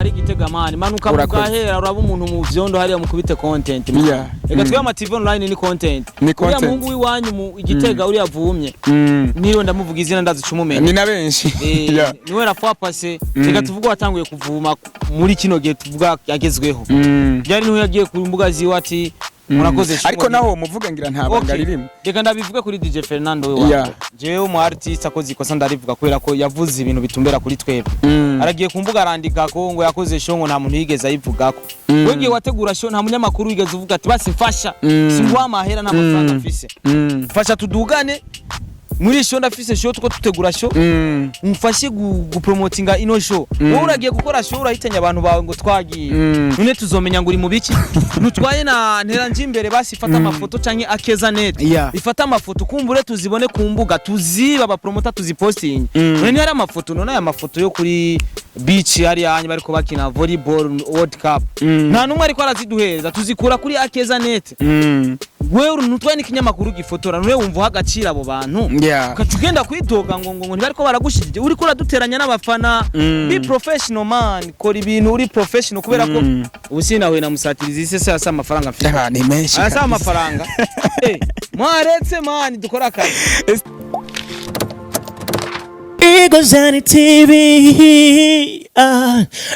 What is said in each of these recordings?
Ari Gitega, man, manuka. Urakoze. Mugahera uraba umuntu mu vyondo hariya, mukubite content, man. Reka twe ama TV online ni content. Ni Uriya content. muhungu w'iwanyu mu Igitega, uriya avumye, niyo ndamuvuga izina, ndazi cumumenya. Ni na benshi. Niwe rafa pase. Reka tuvuge watanguye kuvuma muri kino gihe, tuvuga yagezweho. Byari niho yagiye ku mbuga ziwe ati: "Murakoze." Ariko naho muvuga ngira nta banga ririmo. Reka ndabivuge kuri DJ Fernando we. Jewe umu artiste akoze ikosa ndarivuga, kubera ko yavuze ibintu bitumbera kuri twebwe. Aragiye ku mbuga arandika ko ngo yakoze show, ngo nta muntu yigeze ayivugako. Wegiye wategura show, nta munyamakuru wigeze uvuga ati: "Basi mfasha, singuha amahera, nta mafaranga mfise, mfasha tudugane muri show, ndafise show, tuko tutegura show, umfashe gupromotinga ino show." Wowe uragiye gukora show, urahitanye abantu bawe ngo twagiye. None tuzomenya ngo uri mu biki? Nutwaye na ntera nje imbere, basi ifata amafoto canke Akeza Net ifata amafoto, kumbure tuzibone ku mbuga, tuziba abapromota tuzipostinge. None niyo ari amafoto, none aya mafoto yo kuri beach hariya hanyuma bariko bakina volleyball World Cup, nta numwe ariko araziduhereza, tuzikura kuri Akeza Net. Wewe ntutwaye n'ikinyamakuru gifotora, none wumva uha agaciro abo bantu? Ukaca ugenda kwitoga ngo ntibariko baragushyigikiye, uriko uraduteranya n'abafana. Be professional, man, kora ibintu uri professional, kubera ko ubu sinahuye na Musatirizi se asa amafaranga mfite? Ah, ni menshi Arasaba kabisa. amafaranga. Mwaretse, man, dukora akazi. Eagles on the TV,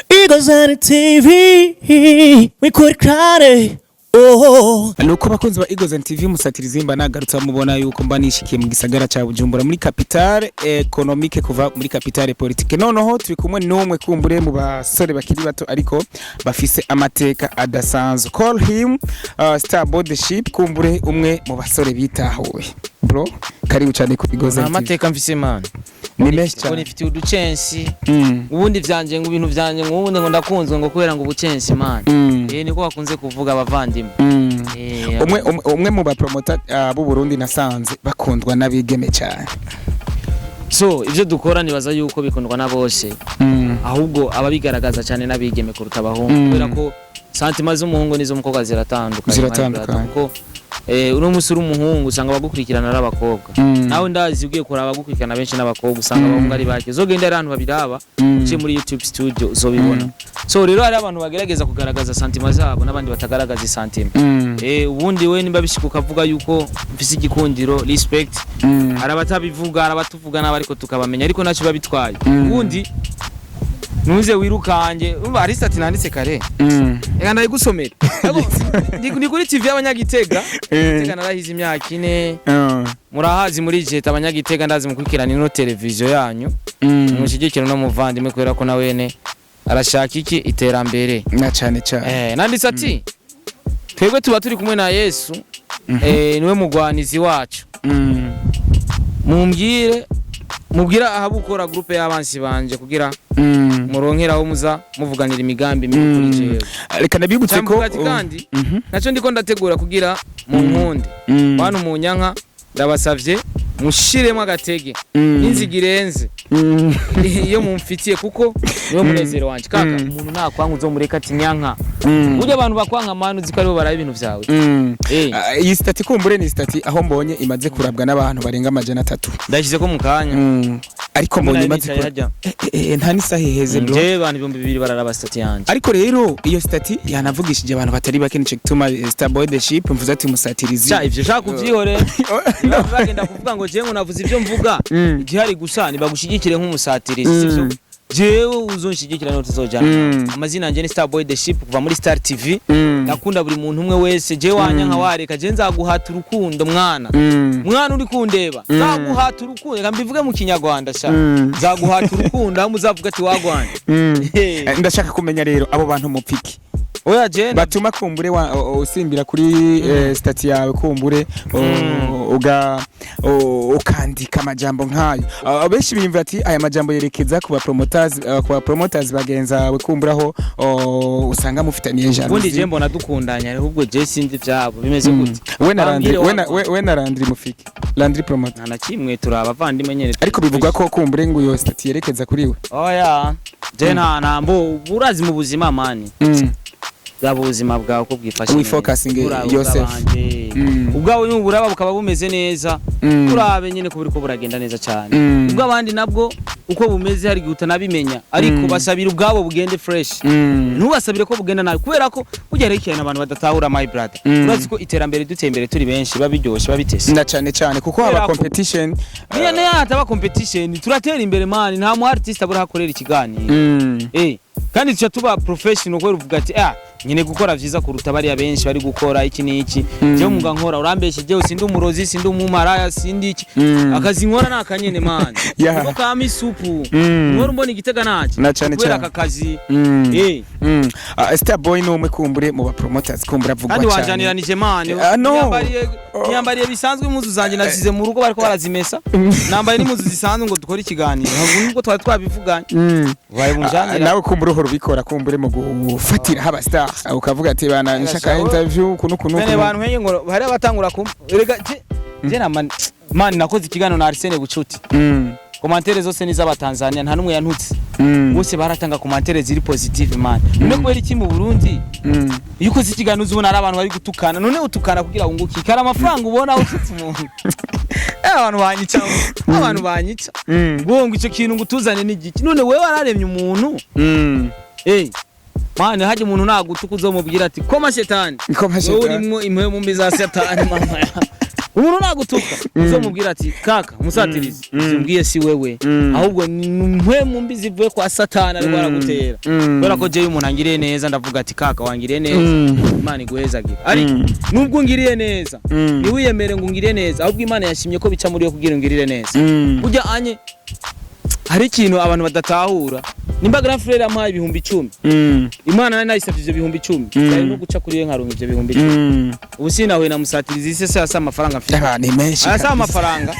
Eagles on the TV, we could cry, oh. Nuko bakunzi ba Eagles and TV, Musatirizi mba nagarutse, mubona yuko mba nishikiye mu gisagara ca Bujumbura, muri capitale économique, kuva muri capitale politique. Noneho turi kumwe n'umwe kumbure mu basore bakiri bato ariko bafise amateka adasanzwe. Call him Star Boy Ship, kumbure umwe mu basore bitahuwe. Bro, karibu cyane ku Eagles Nta and TV. mateka mfise, man. Ni menshi Ngo cyane. nifitiye uducensi. Ubundi vyanje, ngo ibintu vyanje, ngo ubundi ngo ndakunzwe ngo kubera ngo ubucensi, man. Niko bakunze kuvuga abavandimwe. Umwe mu bapromota b'u Burundi nasanze bakundwa n'abigeme cyane. So ivyo dukora nibaza yuko bikundwa na bose, ahubwo ababigaragaza cyane n'abigeme kuruta abahungu, kubera ko sentiments z'umuhungu n'iz'umukobwa ziratandukanye. Ziratandukanye. Kuko uno musi uri umuhungu, usanga abagukurikirana ari abakobwa. Nawe ndazi ugiye kuraba, abagukurikirana benshi n'abakobwa, usanga abahungu ari bake. Uzogenda ari ahantu babiraba, uciye muri YouTube Studio uzobibona. So rero hari abantu bagerageza kugaragaza sentiments zabo n'abandi batagaragaza isentiments. Ubundi we nimba bishika ukavuga yuko mfise igikundiro, respect. Hari abatabivuga, hari abatuvuga nabi ariko tukabamenya, ariko ntacyo biba bitwaye. Ubundi ntuze wirukange, umva hari statut nanditse kare. Reka ndayigusomera. Ni kuri TV y'Abanyagitega. Gitega narahize imyaka 4. Murahazi muri jeta Abanyagitega, ndazi mukurikirana ino televiziyo yanyu. Mushyigikire no muvandimwe, kubera ko na wene arashaka iki? Iterambere. Na cyane cyane. Nanditse ati: "Twebwe tuba turi kumwe na Yesu, niwe mugwanizi wacu. Mumbwire, mubwire ahabukora groupe y'abansi banje kugira muronkera aho muza muvuganira imigambi mibi kuri jewe." Reka ndabibutse ko Cyamvuga ati kandi nacyo ndiko ndategura kugira mu nkunde bantu munyanka, ndabasavye mushiremo agatege n'inziga irenze iyo mumfitiye, kuko niwe munezero wanje kaka. Umuntu nakwanga uzomureka ati nyanka. Burya abantu bakwanka, man, uzi ko aribo baraba ibintu vyawe. Ah, iyi statut kumbure ni statut aho mbonye imaze kurabwa n'abantu barenga 300. Ndashyize ko mu kanya. Ariko mbonye Nari imaze nicaye hajya. Nta n'isaha iheze, bro. Jewe abantu 2000 bararaba statut yanje. Ariko rero iyo statut yanavugishije abantu batari bake, nico gituma Star Boy the Ship mvuze ati Musatirizi. Sha, ivyo shaka kuvyihorera. No. Bagenda kuvuga ngo jewe ngo navuze ibyo mvuga. Igihari gusa nibagushigikire nk'umusatirizi, sivyo? Jewe uzonshigikira niho tuzojana. Amazina yanje ni Star Boy the Ship, kuva muri Star TV. Ndakunda buri muntu umwe wese. Jewe wanyanka wareka, je nzaguhata urukundo, mwana. Mwana uri kundeba, nzaguhata urukundo. Reka mbivuge mu Kinyarwanda sha. Nzaguhata urukundo aho muzavuga ati wagwanye. Ndashaka kumenya rero abo bantu mupfiki Oya, je batuma kumbure usimbira kuri statut yawe, kumbure ukandika amajambo nk'ayo. Ah, benshi biyumvira ati aya majambo yerekeza ku ba promoters, ku ba promoters bagenzi bawe, kumbura aho usanga mufitaniye Ubundi jalousie. je mbona dukundanye, ahubwo je sinzi ivyabo bimeze gute. We na Landry Bambwire we na wagwanye. we na Landry mufiki, Landry promoter? Nta na kimwe, turi abavandimwe nyene. Ariko bivugwa ko kumbure ngo iyo statut yerekeza kuri we. Oya, je nta ntambo. Urazi mu buzima, man, Raba ubuzima bwawe uko bwifashe neza. Wifocusinge Urabe yourself. ubw'abandi. Ubwawe nuburaba bukaba bumeze neza, urabe nyine ko buriko buragenda neza cyane. Ubw'abandi nabwo uko bumeze hari igihe utanabimenya, ariko basabira ubwabo bugende fresh. Ntubasabire ko bugenda nabi, kubera ko burya hariho ikintu abantu badatahura, my brother. Urazi ko iterambere, duteye imbere turi benshi, biba biryoshe, biba bitese. Na cane cane kuko haba Kubera ko- competition. Niyo niyo hataba competition, turatera imbere, man. Nta mu artist abura hakorera ikiganiro. Kandi tuca tuba professional, kubera uvuga ati: "Ah, nyine gukora vyiza kuruta bariya benshi bari gukora iki n'iki." Jewe muga nkora, urambeshe, jewe sindi umurozi, sindi umumaraya, sindi iki. Akazi nkora ni akanyene, man. Niko kama isupu. Nkora umbona igitega naci Na cane kubera cane. aka kazi. Starboy ni umwe kumbure mu ba promoters kumbure avugwa Kandi cyane. wanjaniranije, man. Ah, no. Niyambariye bisanzwe, impuzu zanjye nasize mu rugo, bariko barazimesa. Nambaye n'impuzu zisanzwe ngo dukore ikiganiro, ntabwo nubwo twari twabivuganye. Ubaye bunjanira. Nawe kumbure uhora ubikora, kumbure mu gufatira haba star, ukavuga ati: "Bana, nshaka interview kunu kunu Bene kunu." bantu henye ngo hari abatangura kum erega je na man, man, nakoze ikiganiro na Arsene Bucuti. Commentaires zose ni z'abatanzania, nta numwe yantutse. Bose baratanga commentaires ziri positive, man. None kubera iki mu Burundi iyo ukoze ikiganiro uzubona ari abantu bari gutukana? None utukana kugira wunguke kari amafaranga ubona ututse umuntu? Abantu banyica, abantu banyica. Ngo icyo kintu ngo utuzane ni igiki? None wewe wararemye umuntu? Man, hajya umuntu nagutuka uzomubwira ati: "Koma shetani." Koma Wewe shetani. urimwo impwemu mbi za satani, mama ya umuntu nagutuka uzomubwira ati: "Kaka musatirizi, uzimbwiye si wewe, ahubwo ni impwemu mbi zivuye kwa satani ariko aragutera." Kubera ko jewe umuntu angiriye neza ndavuga ati: "Kaka, wangiriye neza, Imana iguhezagire." Ariko nubwo ungiriye neza, ntiwiyemere ngo ungiriye neza, ahubwo Imana yashimye ko bica muri yo kugira ungirire neza. Burya anye hari ikintu abantu badatahura: nimba grand frère ampaye 10,000, Imana nari nayisabye ivyo 10,000, nari no guca kuri we nkaronka ivyo 10,000. Ubu sinahuye na musatirizi ise se asa amafaranga mfite. Aba ni menshi Asa kabisa. amafaranga.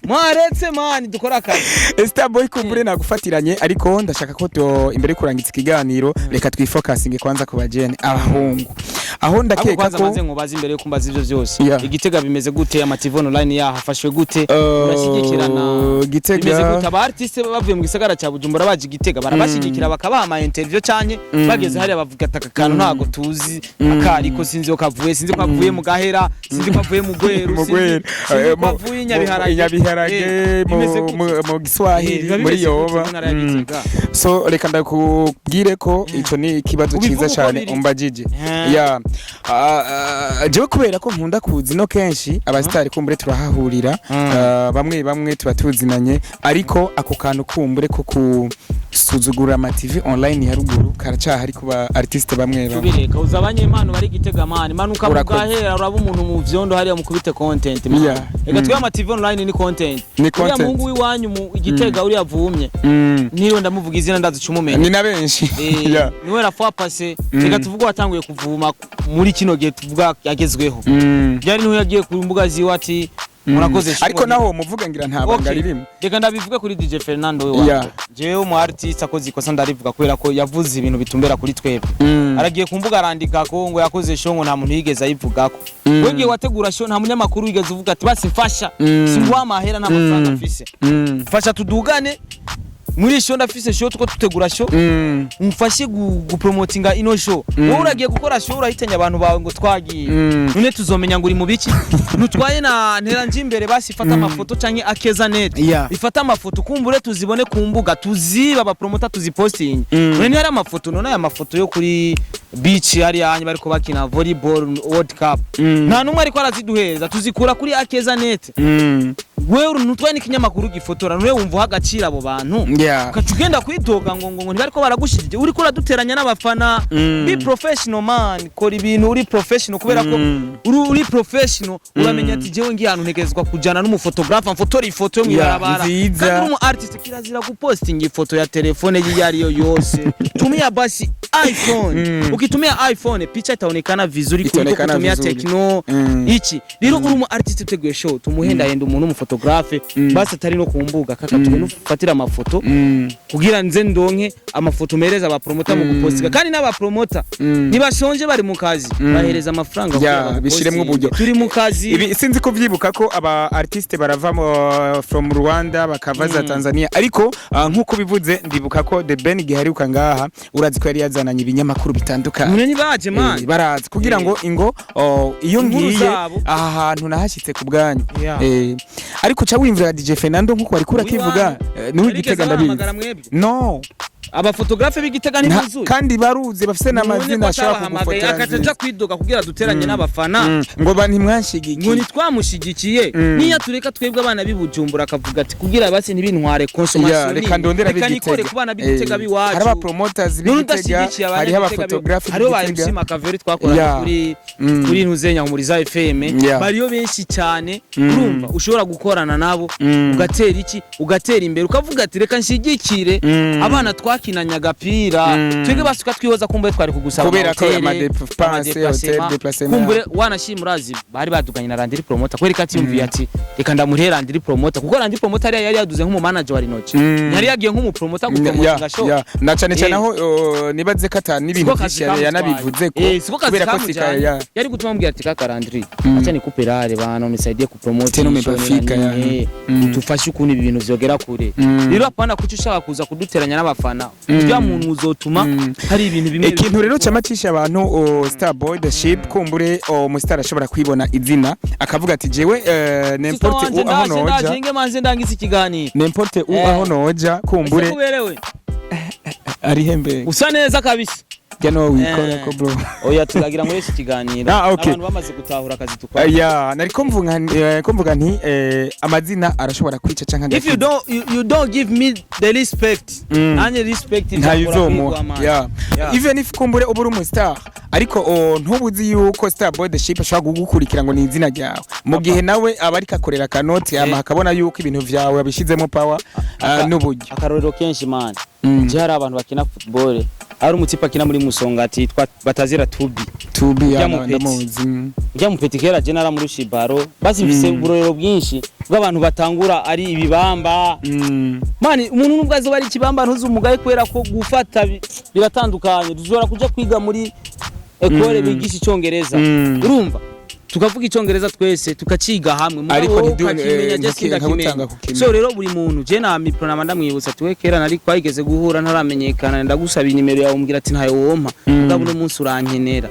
Mwaretse, man, dukora akazi. Starboy, kumbure nagufatiranye, ariko ndashaka ko to imbere yo kurangiza ikiganiro reka twifokasinge kwanza ku bajene, abahungu aho Ahubwo ndakeka kwanza ko maze nkubaze imbere yo kumbaza ivyo vyose. Igitega bimeze gute? Ama TV online yahafashwe gute? Murashyigikirana? Gitega Bimeze gute? Aba artiste bavuye mu gisagara cya Bujumbura baje Igitega, barabashyigikira bakabaha ama interview, canke bageze hariya bavuga ati: "Aka kantu ntago tuzi akariko, sinzi ko kavuye, sinzi ko avuye mu Gahera, sinzi ko avuye mu Gweru, mu Gweru, sinzi ko mu avuye i Nyabiharage." Nyabiharage, Bimeze gute? mu Giswahili, Biba muri bimeze gute Yoba. mu ntara ya Gitega? So reka ndakubwire ko ico ni ikibazo Ubivuge ciza uko cyane biri. umbajije. Ya, jewe kubera ko nkunda kuzi no kenshi abasitari, kumbure turahahurira, bamwe bamwe tuba tuzinanye, ariko ako kantu kumbure ko kusuzugura ama TV online ya ruguru karacahari ku ba artiste bamwe bamwe. Tubireka, uza abanyempano bari Gitega, man, manuka mu Urakoze. Gahera, uraba umuntu mu vyondo hariya mukubite content, man. Reka twe ama TV online ni content. Ni Uriya content. muhungu w'iwanyu mu Igitega, uriya avumye, niwe ndamuvuga izina, ndazi ucumumenya. Ni na benshi. Niwe la fois passée. Reka tuvuge watanguye kuvuma muri kino gihe, tuvuga yagezweho. Byari niho yagiye ku mbuga ziwe ati: "Murakoze." Ariko naho muvuga ngira nta banga Okay. ririmo. Reka ndabivuge kuri DJ Fernando we. Jewe umu artiste akoze ikosa ndarivuga, kubera ko yavuze ibintu bitumbera kuri twebwe. Aragiye ku mbuga arandika ko ngo yakoze show, ngo nta muntu yigeze ayivugako. Wegiye wategura show, nta munyamakuru wigeze uvuga ati: "Basi mfasha, singuha amahera, nta mafaranga mfise, mfasha tudugane muri show, ndafise show, tuko tutegura show, umfashe gupromotinga ino show." Wowe uragiye gukora show, urahitanya abantu bawe ngo twagiye. None tuzomenya ngo uri mu biki? Nutwaye na ntera nje imbere, basi ifata amafoto canke akeza net ifata amafoto, kumbure tuzibone ku mbuga, tuziba abapromota tuzipostinge. None niyo ari amafoto, none aya mafoto yo kuri beach hariya hanyuma bariko bakina volleyball World Cup, nta numwe ariko araziduhereza, tuzikura kuri akeza net. Wewe ntutwaye n'ikinyamakuru gifotora, none wumva uha agaciro abo bantu? Ukaca ugenda kwitoga ngo ntibariko baragushyigikira, uriko uraduteranya n'abafana. Be professional, man, kora ibintu uri professional, kubera ko uri professional uramenya ati: "Jewe ngiye ahantu ntegerezwa kujana n'umuphotographe amfotora ifoto yo mw'ibarabara." Nziza. Kandi uri umu artist, kirazira gupostinga ifoto ya telefone yiyo ariyo yose. Tumia basi iPhone. Ukitumia iPhone picha itaonekana vizuri kuliko Itaonekana kutumia vizuri. Tecno. Iki rero, uri umu artist uteguye show, tumuhendahenda umuntu w'umuphotographe, basi atari no ku mbuga, kaka tugende ufatire amafoto kugira nze ndonke amafoto mereza abapromota mu gupostinga. Kandi n'abapromota ntibashonje, bari mu kazi, bahereza amafaranga kugira bagupostinge. Bishiremwo uburyo. Turi mu kazi. Ibi sinzi ko vyibuka ko aba artiste barava from Rwanda bakava za Tanzania, ariko nkuko bivuze ndibuka ko The Ben igihe aheruka ngaha, urazi ko yari yazananye bazananye ibinyamakuru bitandukanye. None ntibaje, man? Baraza kugira ngo ingo, oh, iyo Inkuru ngiye zabo. aha hantu nahashyitse ku bwanyu. Yeah. Ariko uca wiyumvira DJ Fernando nkuko wari kurakivuga, niwe Yarigeze Igitega, ndabizi. abahamagara mwebwe? No. Abafotographe b'Igitega ntibuzuye? Kandi baruze, bafise n'amazina None ko ashobora atabahamagaye, kugufotora. akaca aja kwidoga kugira duteranye n'abafana Ngo ba ngo ntimwanshigikiye. Ntitwamushigikiye. Niyo tureka twebwe abana b'i Bujumbura, akavuga ati kugira basi ntibintware consommation Ya, reka ndondera reka nikore b'Igitega. ku bana b'Igitega b'iwacu. Hari aba promoters None b'Igitega, udashyigikiye hariho abanyagitega, abaphotographe hariho ba MC b'Igitega. Makaveri twakoranye kuri kuri Ntuzenya Humuriza FM. Bariyo benshi cyane. Urumva ushobora gukorana nabo, ugatera iki, ugatera imbere, ukavuga ati reka nshyigikire abana twakinanye agapira. Twebwe basuka twihoza kumbe twari kugusaba Kubera ko amahoteli, ama dépenses, hotel, déplacement. Kumbure wanashima, urazi bari baduganye na Landry Promoter, kubera ko atiyumviye ati reka ndamuhe Landry Promoter, kuko Landry Promoter yari yaduze nk'umumanager wa Rinoci, yari yagiye nk'umupromoter gupromotinga show. Ya, na cane cane aho nibaze ko ata n'ibintu Siko kazi vyinshi kamutwaye. yanabivuze ko Siko kazi kubera ko sika kamujanye. ya Yari gutuma ambwira ati kaka Landry, acha nikupe rare bana unisaidie kupromote Tena iyi show umepafika, na ya. nini, utufashe ukuntu ibi bintu vyogera kure. Rero apana kuki ushaka kuza kuduteranya n'abafana, urya muntu uzotuma hari ibintu bimwe. Ikintu rero camacisha abantu, Starboy the Ship, kumbure umustar ashobora kwibona izina akavuga ati jewe n'importe où aho noja. Ndaje nge manze ndangiza ikiganiro. N'importe où aho noja, kumbure. Ese kuberewe? Ari hembe. Usa neza kabisa. Jya no wikora ko, bro. Oya, turagira muri iki kiganiro Ah, okay. abantu bamaze gutahura akazi dukora. Ya, nariko mvuga ko mvuga nti amazina arashobora kwica canke If you don't you don't give me the respect, nanjye respect ntayo nzakora uzomuha. kwigwa, man. Yeah. Even if kumbure uba uri umustar, ariko ntubuzi yuko Starboy the Ship ashobora kugukurikira ngo ni izina ryawe, mu gihe nawe aba ariko akorera akanoti, hama akabona yuko ibintu vyawe abishizemo power n'uburyo. Akarorero kenshi, man, je hari abantu bakina football, hari umutipe akina muri Musongati yitwa Batazira Tubi. Tubi Ujya ya mu peti. ndamuzi. Ujya mu peti kera je naramurusha ibaro. Basi mfise uburorero bwinshi bw'abantu batangura ari ibibamba. Man, umuntu nubwo azoba ari ikibamba ntuzumugaye, kubera ko gufata biratandukanye. Dushobora kuja kwiga muri école bigisha icyongereza, urumva tukavuga icyongereza twese tukaciga hamwe, mugabo Ariko wowe ukakimenya, je sindakimenya. nkagutanga kukimenya. So rero buri muntu je na mipro nama ndamwibutsa ati we kera nari twageze guhura ntaramenyekana, ndagusaba inimero yawe, umbwira ati ntayo wompa, mugabo uno munsi urankenera.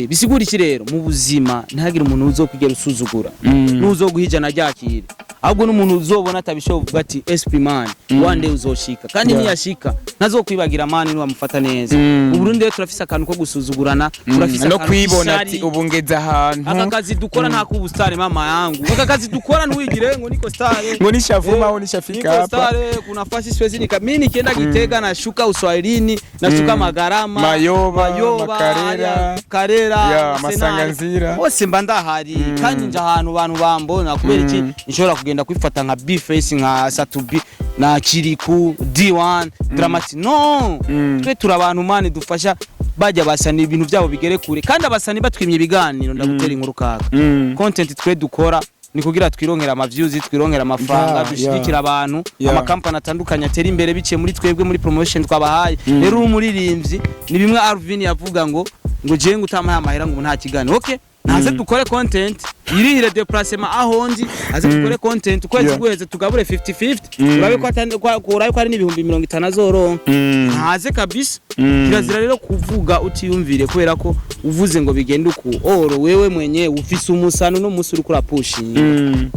Bisigura iki rero? Mu buzima ntihagire umuntu uzokwigera usuzugura, n'uzoguha ijana ryakire, ahubwo n'umuntu uzobona atabishoboye uvuga ati SP man, one day uzoshika kandi niyashika ntazokwibagira, man, niwamufata neza. Uburundi rero turafise akantu ko gusuzugurana, turafise No akantu kwibona k'ishari. ati ubu ngeze ahantu. Aka kazi dukora nta kuba star, mama yangu, aka kazi dukora ntuwigire ngo niko star. Ngo nishavuma au nishafika Niko hapa. star kuna nafasi siwezi nika mimi nikienda Gitega nashuka Uswahilini, nashuka Magarama, Mayoba, Makarera. hariya Karera, Ya, Arsenal. Masanganzira. Hose mba ndahari kandi nja ahantu abantu bambona. Kubera iki nshobora kugenda kwifata nka B-Face, nka Satubi na Kiriku D1 Dramati? No, twe turi abantu, man, dufasha bajya basana ibintu byabo bigere kure. Kandi abasani batwimye ibiganiro, ndagutera inkuru kaka, content twe dukora ni kugira twironkera ama views, twironkera amafaranga, dushigikira abantu, amakampani atandukanye atera imbere biciye muri twebwe, muri promotion twabahaye. Rero uri umuririmbyi, ni bimwe Alvin yavuga ngo jewe ngo utamaye amahera ngo ubu nta kiganiro. Okay, naze dukore content, yirihire déplacement aho ndi, aze dukore content ukwezi guheze tugabure 50-50, urabe ko urabe ko ari n'50,000 azoronka. Ntaze kabisa. Kirazira rero kuvuga utiyumvire, kubera ko uvuze ngo bigende uku oro, wewe mwenyewe ufise umusano no musi uriko urapushinga,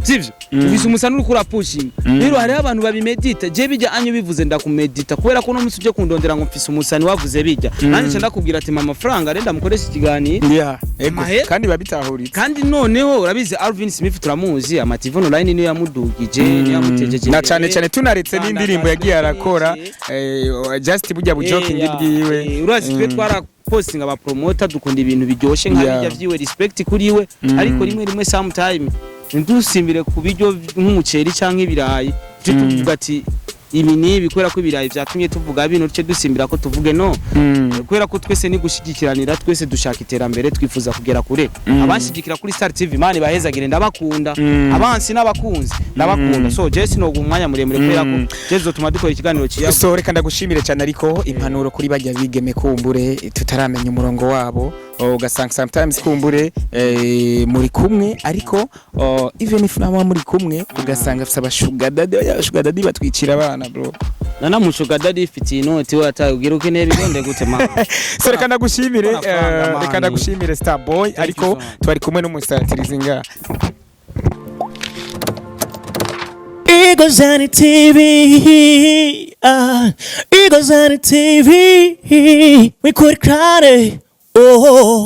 sivyo? Ufise umusano uriko urapushinga. Rero hariho abantu babimedita. Je bijya anyu bivuze ndakumedita, kubera ko no musi uje kundondera ngo mfise umusani wavuze bijya, nanjye nca ndakubwira ati mama amafaranga renda mukoresha ikiganiro. Yeah, ego. Amahera. Kandi babitahuritse. Kandi noneho urabizi Alvin Smith turamuzi, amativo online niyo yamudugije, niyo yamutejeje Na imbere. cyane cyane tunaretse n'indirimbo yagiye arakora, just burya bujoking bwiwe. Urazi twe twara postinga aba promoter, dukunda ibintu biryoshe nka bijya vyiwe, respect kuri we. Ariko rimwe rimwe sometime ntidusimbire ku biryo nk'umuceri canke ibirayi, tuje tuvuga ati ibi n'ibi, kubera ko ibirayi vyatumye tuvuga bino tuce dusimbira ko tuvuge no kubera ko twese ni gushigikiranira, twese dushaka iterambere, twifuza kugera kure. Abanshigikira kuri Star TV, man, bahezagire, ndabakunda. Abansi n'abakunzi ndabakunda. So je sinoga umwanya muremure kubera ko je zotuma dukora ikiganiro ciyago. So reka ndagushimire cyane, ariko impanuro kuri bajya bigeme kumbure tutaramenya umurongo wabo, ugasanga sometimes kumbure muri kumwe, ariko even if nawe muri kumwe ugasanga afite abasugar daddy, oya, sugar daddy batwicira abana, bro. Nana mu sugar daddy ifitiye inoti, we ataye ugira ukeneye bigonde gute, man? So reka ndagushimire. Amafaranga, man. Reka ndagushimire, Star Boy, ariko You so much. twari kumwe n'umusatirizi nga Eagles on the TV, ah, Eagles on the TV, we could cry, oh.